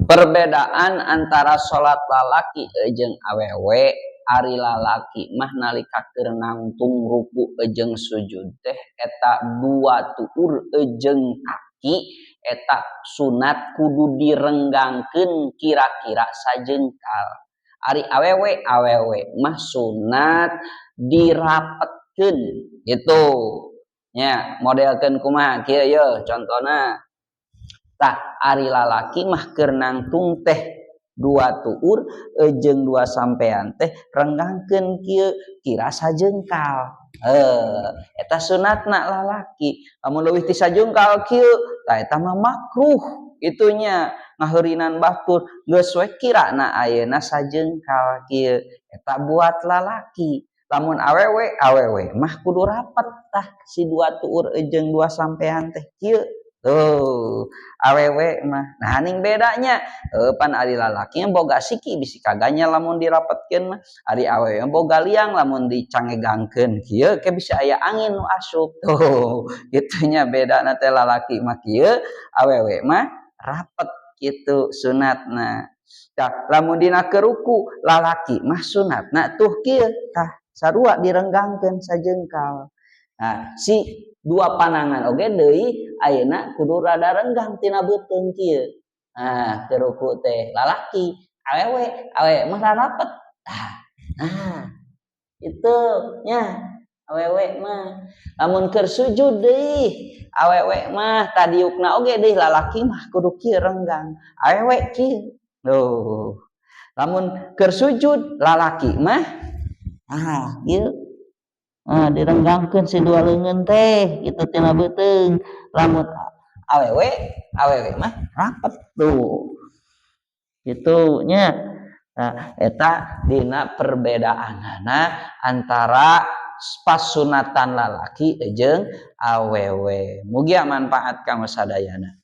Perbedaan antara salat lalaki jeung awewe. Ari lalaki mah nalika keur nangtung ruku jeung sujud teh, eta dua tuur jeung kaki eta sunat kudu direnggangkeun kira-kira sajengkal. Ari awewe, awewe mah sunat dirapetkeun gitu nya. Modelkeun kumaha? Kieu ye contohna. Tah, ari lalaki mah keur nangtung teh dua tuur jeung dua sampean teh renggangkeun kieu kira sajengkal. Eh, eta sunatna lalaki. Lamun leuwih ti sajengkal kieu, tah eta mah makruh itunya, ngaheurinan batur. Geus we kirana ayeuna sajengkal kieu, eta buat lalaki. Lamun awewe, awewe mah kudu rapet. Tah, si dua tuur jeung dua sampean teh kieu tuh awewe mah. Nah, ning bedanya pan ari lalaki boga siki, bisi kaganya lamun dirapetkeun mah. Ari awewe boga liang, lamun dicangegangkeun kieu ke bisa aya angin nu asup tuh gitunya. Bedana teh lalaki mah kieu, awewe mah rapet gitu sunatna. Tah, lamun dina keur ruku, lalaki mah sunatna tuh kieu. Tah, sarua direnggangkeun sajengkal. Nah, si dua panangan oge deui ayeuna kudu rada renggang tina beuteung kieu. Nah, keur ruku teh lalaki. Awewe, awewe mah rapet. Nah, itu nya awewe mah. Lamun keur sujud deui, awewe mah tadiukna oge deui lalaki mah kudu kieu renggang, awewe kieu. Tuh. Lamun keur sujud lalaki mah, ah, kieu. Nah, direnggangkeun si dua leungeun teh gitu tina beuteung. Lamun awewe, awewe mah rapet tuh. Gitu nya. Nah, eta dina perbedaanana antara pasunatan lalaki jeung awewe. Mugia manfaat kanggo sadayana.